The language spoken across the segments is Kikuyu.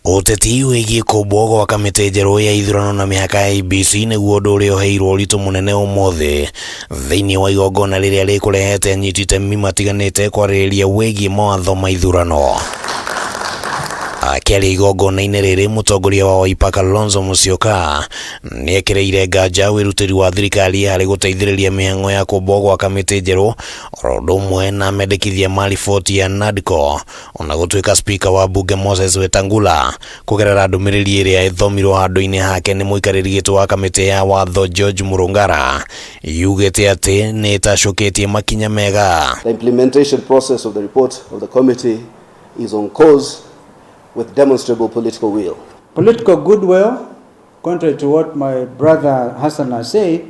Ũteti wĩgiĩ kũmbwo gwa kamĩtĩ njerũ ya ithurano na mĩhaka ya IEBC nĩguo ũndũ ũrĩa ũheirwo ũritũ mũnene ũmũthĩ thĩinĩ wa igongona rĩrĩa rĩkũrehete anyiti itemi matiganĩte kwarĩrĩria wĩgiĩ mawatho ma ithurano. Akĩaria igongona-inĩ rĩrĩ, mũtongoria wa Wiper Kalonzo Musyoka nĩekĩrĩire nganja wĩrutĩri wa thirikari harĩ gũteithĩrĩria mĩhang'o ya kũmbwo gwa kamĩtĩ njerũ oro ũndũ ũmwe na mendekithia ma riboti ya NADCO. Ona gũtuĩka Spika wa mbunge Moses Wetangula kũgerera ndũmĩrĩri ĩrĩa ĩthomirwo handũ-inĩ hake nĩ mũikarĩri gĩtĩ wa kamĩtĩ ya watho George Murungara yugĩte atĩ nĩ ĩtacũkĩtie makinya mega. The implementation process of the report of the committee is on course with demonstrable political will. Political goodwill, contrary to what my brother Hassan has said,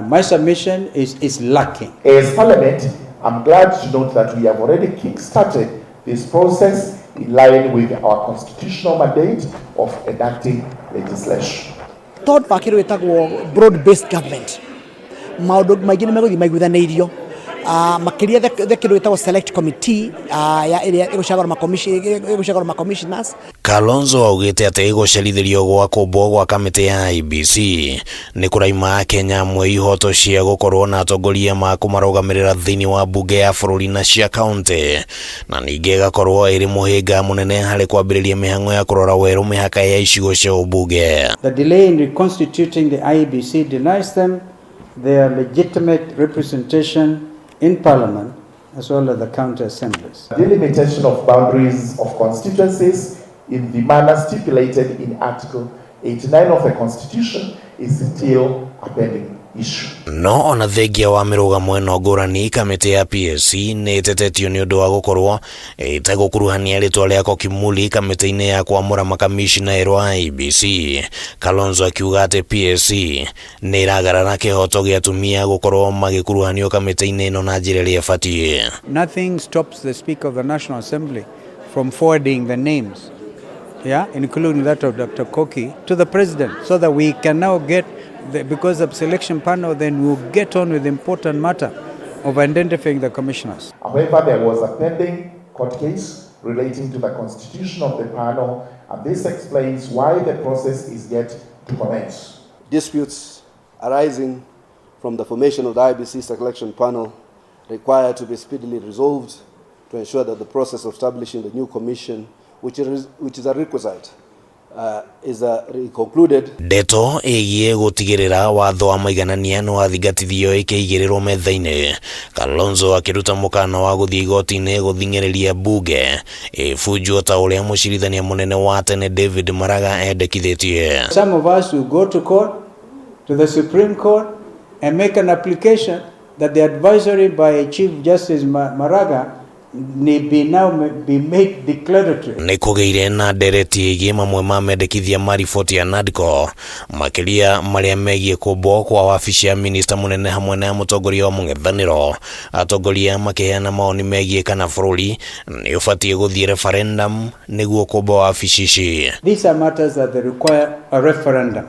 my submission is lacking. As Parliament, I'm glad to note that we have already kick-started this process in line with our constitutional mandate of enacting legislation. Tondũ wa kĩndũ gĩtagwo broad based government, maũndũ maingĩ nĩ megũthiĩ maiguithanĩirio, makĩria the kĩndũ gĩtagwo select committee ya ĩrĩa ĩgũcagũra ma commissioners. Kalonzo augĩte atĩ gũcerithĩrio gwa kũmbwo gwa kamĩtĩ ya IEBC nĩ kũraima Akenya amwe ihoto cia gũkorwo na atongoria ma kũmarũgamĩrĩra thĩinĩ wa mbunge ya bũrũri na cia kaunti, na ningĩ ĩgakorwo ĩrĩ mũhĩnga mũnene harĩ kwambĩrĩria mĩhang'o ya kũrora werũ mĩhaka ya icigo cia ũmbunge. The delay in reconstituting the IEBC denies them their legitimate representation in Parliament as well as the county assemblies. Delimitation of boundaries of constituencies in the manner stipulated in Article 89 of the Constitution is still a pending issue. No ona thengia wa mĩrũgamo ĩno ngũrani, kamĩtĩ ya PSC nĩ ĩtetetio nĩ ũndũ wa gũkorwo ĩtegũkuruhania rĩtwa rĩa Koki Muli kamĩtĩ-inĩ ya kwamũra makamishina erũ a IEBC. Kalonzo akiuga atĩ PSC nĩ ĩragarara kĩhoto gĩa atumia gũkorwo magĩkuruhanio kamĩtĩ-inĩ ĩno na njĩra ĩrĩa ĩbatiĩ. Nothing stops the Speaker of the National Assembly from forwarding the names, yeah, including that of Dr. Koki, to the President, so that we can now get, because of selection panel, then we'll get on with the important matter of identifying the commissioners. However, there was a pending court case relating to the constitution of the panel, and this explains why the process is yet to commence. Disputes arising from the formation of the IEBC selection panel require to be speedily resolved to ensure that the process of establishing the new commission, which is a requisite, is concluded. Ndeto ĩgiĩ gũtigĩrĩra watho wa maiganania nĩ wathingatithio ĩkĩigĩrĩrwo metha-inĩ, Kalonzo akĩruta mũkana wa gũthiĩ igoti-inĩ gũthing'ĩrĩria mbunge ĩbunjwo ta ũrĩa mũcirithania mũnene wa tene David Maraga endekithĩtie. Some of us will go to court, to the Supreme Court, and make an application that the advisory by Chief Justice Maraga may be now be made declaratory. Nĩ kũgĩire na ndereti ĩgiĩ mamwe ma mendekithia ma riboti ya NADCO, makĩria marĩa megiĩ kũmbwo kwa wabici ya minista mũnene hamwe na ya mũtongoria wa mũng'ethanĩro. Atongoria makĩheana mawoni megiĩ kana bũrũri nĩ ũbatiĩ gũthiĩ referendum nĩguo kũmba wabici ici. These are matters that they require a referendum.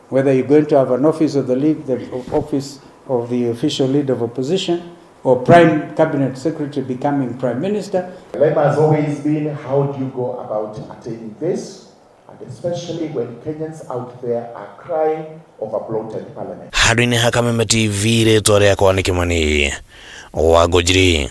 Whether you're going to have an office of the lead, the office of the official leader of opposition, or prime cabinet secretary becoming prime minister. The dilemma has always been, how do you go about attaining this? And especially when Kenyans out there are crying over bloated parliament. Handũ-inĩ ha Kameme TV, rĩtwa rĩakwa nĩ Kĩmani wa Ngũnjiri.